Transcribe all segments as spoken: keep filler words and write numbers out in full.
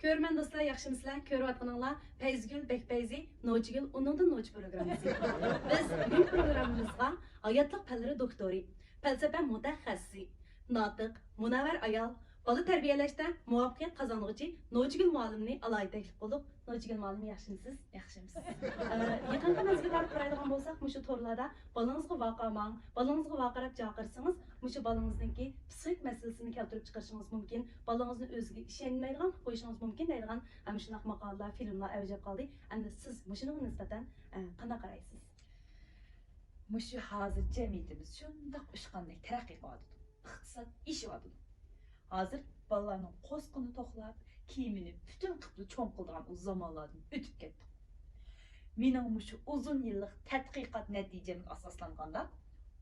كۆرۈرمەن دوستلار، ياخشىمۇسىلەر؟ كۆرۈۋاتقىنىڭلار پەيزىگۈل بەكپەيزى، نوچىگۈل ئۇنىڭدىن نوچى پروگراممىسى. بىز بۈگۈنكى پروگراممىمىزغا ھاياتلىق پەنلىرى دوكتورى، پەلسەپە مۇتەخەسسىسى، ناتىق، مۇنەۋۋەر ئايال، بالا تەربىيەلەشتە مۇۋەپپەقىيەت قازانغۇچى نوچىگۈل مۇئەللىمنى ئالاھىدە تەكلىپ قىلدۇق. نوچىگۈل مۇئەللىم، ياخشىمۇسىز؟ ياخشىمۇسىز؟ ئە، يېقىنقى مەزگىللەردە قارايدىغان بولساق، مۇشۇ تورلاردا بالىڭىزغا ۋارقىرىماڭ، بالىڭىزغا ۋارقىراپ چاقىرسىڭىز، مۇشۇ بالىڭىزنىڭكى پسىخىك مەسىلىسىنى كەلتۈرۈپ چىقىرىشىڭىز مۇمكىن، بالىڭىزنى ئۆزىگە ئىشەنمەيدىغان قىلىپ قويۇشىڭىز مۇمكىن دەيدىغان، ئە، مۇشۇنداق ماقالىلەر، فىلىملار ئەۋج ئېلىپ قالدى. ئەمدى سىز مۇشۇنىڭغا نىسبەتەن، ئە، قانداق قارايسىز؟ مۇشۇ ھازىر جەمئىيىتىمىز شۇنداق ئۇچقاندەك تەرەققىي قىلىۋاتىدۇ. ئىقتىساد ئېشىۋاتىدۇ. ھازىر بالىلارنىڭ قورسىقىنى توقلاپ، كىيىمىنى پۈتۈن قىپلا چوڭ قىلىدىغان ئۇ زامانلاردىن ئۆتۈپ كەتتۇق. مېنىڭ مۇشۇ ئۇزۇن يىللىق تەتقىقات نەتىجەمگە ئاساسلانغاندا،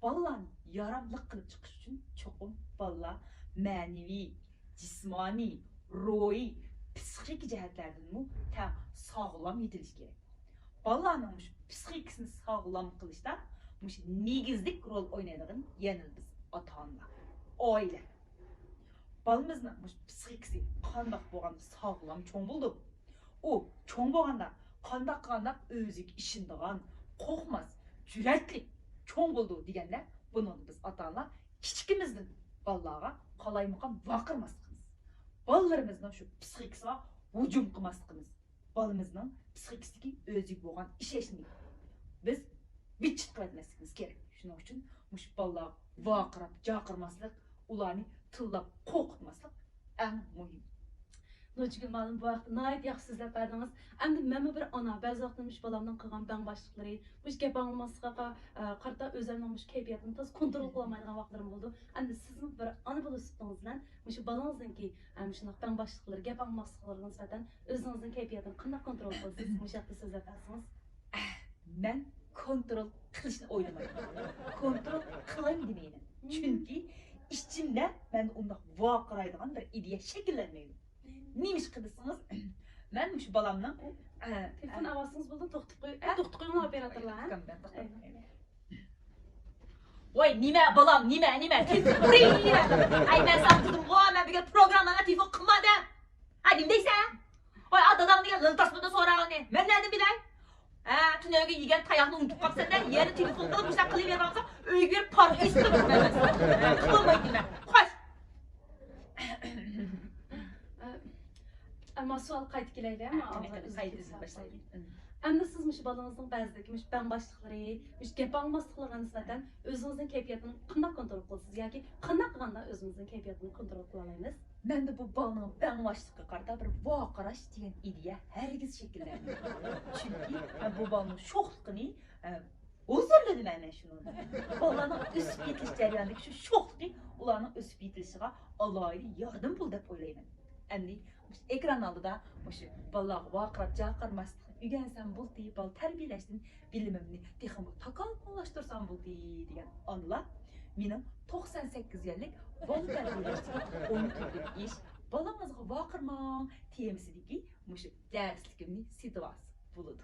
بالىلارنى ياراملىق قىلىپ چىقىش ئۈچۈن چوقۇم بالىلار مەنىۋى، جىسمانىي، روھىي، پسىخىكا جەھەتلەردىنمۇ تەڭ ساغلام يېتىلىشى كېرەك. بالىلارنىڭ مۇشۇ پسىخىكىسىنى ساغلام قىلىشتا مۇشۇ نېگىزلىك رول ئوينايدىغىنى يەنىلا بىز ئاتا-ئانىلار، ئائىلە. بالىمىزنىڭ مۇشۇ پسىخىكىسى قانداق بولغاندا ساغلام چوڭ بولىدۇ؟ ئۇ چوڭ بولغاندا قانداق قىلغاندا ئۆزىگە ئىشىنىدىغان، قورقماس، جۈرئەتلىك چوڭ بولىدۇ دېگەندە، بۇنىڭدا بىز ئاتا-ئانىلار كىچىكىمىزدىن بالىلارغا قالايمىقان ۋارقىرىماسلىقىمىز، بالىلىرىمىزنىڭ شۇ پسىخىكىسىغا ھۇجۇم قىلماسلىقىمىز، بالىمىزنىڭ پسىخىكىسىدىكى ئۆزىگە بولغان ئىشەنچنى بىز بىتچىت قىلىۋەتمەسلىكىمىز كېرەك. شۇنىڭ ئۈچۈن مۇشۇ بالىلارغا ۋارقىراپ جارقىرىماسلىق، ئۇلارنى تىللاپ قورقۇتماسلىق ئەڭ مۇھىم. نوچىگۈل مۇئەللىم، بۇ ھەقتە ناھايىتى ياخشى سۆزلەپ بەردىڭىز. ئەمدى مەنمۇ بىر ئانا، بەزى ۋاقىتتا مۇشۇ بالامنىڭ قىلغان بەڭ باشلىقلىرى، مۇشۇ گەپ ئاڭلىماسلىقىغا، ئە، قارىتا ئۆزۈمنىڭ مۇشۇ كەيپىياتىمنى تازا كونترول قىلالمايدىغان ۋاقىتلىرىم بولىدۇ. ئەمدى سىزمۇ بىر ئانا بولۇش سۈپىتىڭىز بىلەن مۇشۇ بالىڭىزنىڭكى، ئە، مۇشۇنداق بەڭ باشلىقلىرى، گەپ ئاڭلىماسلىقلىرىغا نىسبەتەن ئۆزىڭىزنىڭ كەيپىياتىنى قانداق كونترول قىلىسىز؟ مۇشۇ ھەقتە سۆزلەپ بەرسىڭىز. مەن كونترول قىلىشنى ئويلىمايمەن. كونترول قىلايمۇ دېمەيمەن. چۈنكى ئىچىمدە مەن ئۇنداق ۋارقىرايدىغان بىر ئىدىيە شەكىللەنمەيدۇ. نېمىشقا دېسىڭىز، مەن مۇشۇ بالامنىڭ، ئە، تېلېفون ئاۋازىڭىز بولدى، توختىتىپ قويۇڭ. ئە، توختىتىپ قويۇڭلار، ئوپېراتورلار، ھە؟ ئۇكام، مەن توختاپ قوياي. ۋاي، نېمە بالام، نېمە، نېمە، تېلېفون قىلىۋېرىڭ، نېمە؟ ئەي، مەن ساڭا دېدىمغۇ، مەن بۈگۈن پروگرامماڭا تېلېفون قىلما دەپ. ھە، نېمە دەيسەن؟ ۋاي، ئا، داداڭ دېگەن لىل تاسمىدىن سوراغىنى مەن نەدىن بىلەي؟ ھە، تۈنۈگۈن يېگەن تاياقنى ئۇنتۇپ قاپسەن دە، يەنە تېلېفون قىلىپ مۇشۇنداق قىلىۋېرىۋالساڭ، ئۆيگە بېرىپ پارا ئېسىپ قويىمەن مەن ساڭا. ھە، قىلالمايدىمەن. خوش. ئەمما سوئال قايتا كېلەيلى، ئەمما ھە، ئالدىدا قايتا ئۈزۈپ ئۈزۈپ كېتىپ باشلايلى. قالدى. ئەمدى سىز مۇشۇ بالىڭىزنىڭ بەزىدىكى مۇشۇ بەڭ باشلىقلىرى، مۇشۇ گەپ ئاڭلىماسلىقلىرىغا نىسبەتەن ئۆزىڭىزنىڭ كەيپىياتىنى قانداق كونترول قىلىسىز ياكى قانداق قىلغاندا ئۆزىمىزنىڭ كەيپىياتىنى كونترول قىلالايمىز؟ مەندە بۇ بالىنىڭ بەڭ باشلىقىغا قارىتا بىر ۋارقىراش دېگەن ئىدىيە ھەرگىز شەكىللەنمىدى. چۈنكى مەن بۇ بالىنىڭ شوخلۇقىنى، ئە، ھۇزۇرلىنىمەن مەن شۇنىڭدىن. بالىلارنىڭ ئۆسۈپ يېتىلىش جەريانىدىكى شۇ شوخلۇقى ئۇلارنىڭ ئۆسۈپ يېتىلىشىغا ئالاھىدە ياردىمى بولىدۇ دەپ ئويلايمەن. ئەمدى مۇشۇ ئېكران ئالدىدا مۇشۇ بالىلارغا ۋارقىراپ جارقىرىماسلىقنى ئۆگەنسەم بولدى، بالا تەربىيەلەشتىن بىلىمىمنى تېخىمۇ تاكامۇللاشتۇرسام بولدى دېگەن ئانىلار مېنىڭ توقسان سەككىز يىللىق بالا تەربىيەلەشتىكى ئون تۆتىنچى ئىش، بالىڭىزغا ۋارقىرىماڭ تېمىسىدىكى مۇشۇ دەرسلىكىمنى سېتىۋالسا بولىدۇ.